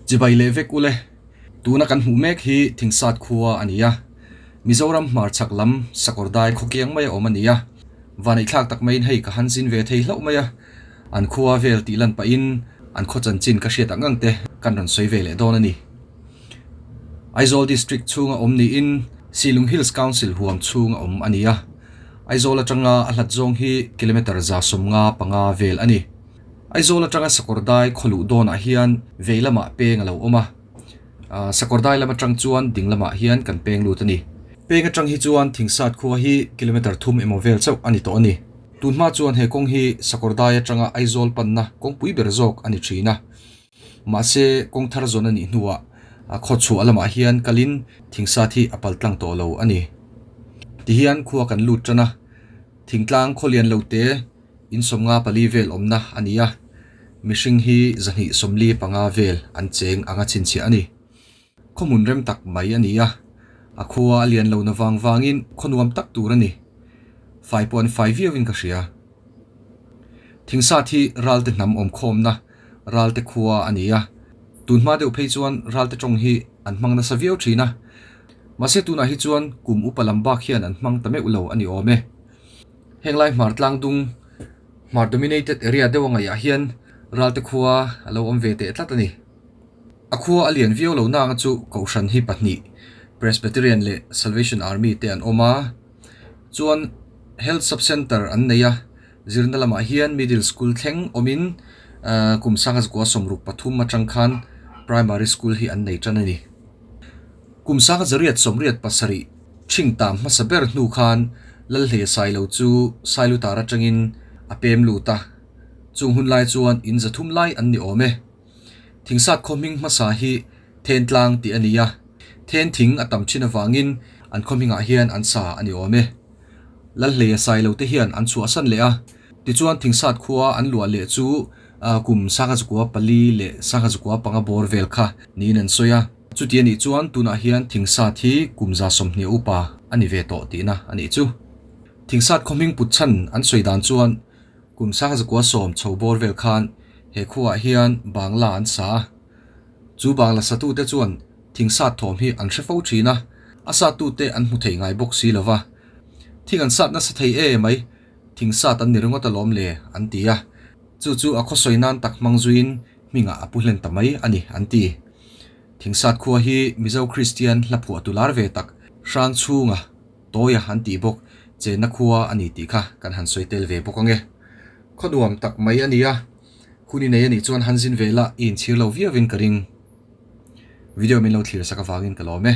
Chibai leh vek ule, tuna kan hmuh mek hi Thingsat khua a ni a, Mizoram hmarchhak lam Sakawrdai khawkiang maia awm a ni a, vaneihthlak tak maiin hei ka han zin ve thei hlauh mai a, an khua vel tih lan pahin an khaw chanchin ka hriat ang ang te kan rawn sawi ve leh dawn a ni. Aizawl District chhunga awm niin Silung Hills Council huam chhunga awm a ni a, Aizawl atanga a hlat zawng hi kilometre 155 vel a ni. Aizawl atanga Sakawrdai khaw luh dawnah hian vei lamah peng a lo awm a, Sakawrdai lam atang chuan ding lamah hian kan peng lut a ni. Peng atang hi chuan Thingsat khua hi kilometre thum emaw vel chauh a ni tawh a ni. Tunhma chuan he kawng hi Sakawrdai atanga Aizawl panna kawngpui ber zawk a ni thin a. Mahse kawng thar zawn a nih hnuah khaw chhuah lamah hian kalin Thingsat hi a pal tlang tawh lo a ni. Tihian khua kan lut tan a, thingtlang khaw lian lo te, In 54 vel awmna a ni a, mihring hi 245 vel an cheng anga chhinchhiah a ni. Khaw hmun rem tak mai a ni a, a khua a lian lo na vang vangin khaw nuam tak tur a ni. Fai pawh an fai viauin ka hria. Thingsat hi Ralte hnam awmkhawmna Ralte khua a ni a, tunhma deuh phei chuan Ralte tawng hi an hmang nasa viau thin a, mahse tunah hi chuan kum upa lam bak hian an hmang ta meuh lo a ni awm e. Henglai hmar tlang dung, hmar dominated area deuh a ngaihah hian Ralte khua a lo awm ve teh tlat a ni. A khua a lian viau lo nanga chu Kohhran hi pahnih, Presbyterian leh Salvation Army te an awm a. Chuan Health Sub Centre an nei a, zirna lamah hian Middle School thleng awmin kum 1963 atang khan Primary School hi an nei tan a ni. Kum 1887 Ṭhing tam hmasa ber hnu khan Lalhlei Sailo chu Sailutar aṭangin a pem lut a, chung hun lai chuan in 300 lai an ni awm e. Thingsat khaw hming hmasa hi Thentlang tih a ni a, then thing a tam ṭhin avangin an khaw hmingah hian an sa a ni awm e. Lalhlei Sailo te hian an chhuahsan leh a, tichuan Thingsat khua an luah leh chu kum 1904 leh 1905 bawr vel kha niin an sawi a. Chuti a nih chuan tunah hian Thingsat hi kum 120 upa a ni ve tawh tihna a nih chu. Thingsat khaw hming put chhan an sawi dan chuan kum 1910 chho bawr vel khan he khuaah hian Bangla an sa a. Chu Bangla satute chuan Thingsat thawm hi an hre fo thin a, a satute an hmu thei ngai bawk si lova. Thing an sat nasa thei e mai, Thingsat an ni ringawt alawm le an ti a. Chu chu a khawsawi nan tak hmang zuiin hmingah a pu hlen ta mai a ni an ti. Thingsat khua hi Mizo Kristian hla phuahtu lar ve tak hrang chhunga tawia an tih bawk chenna khua a ni tih kha kan han sawi tel ve bawk ang e. Khaw nuam tak mai a ni a, hun i nei a nih chuan han zin ve la i inchhir lo viauin ka ring. Video min lo thlir sak avangin ka lawm e.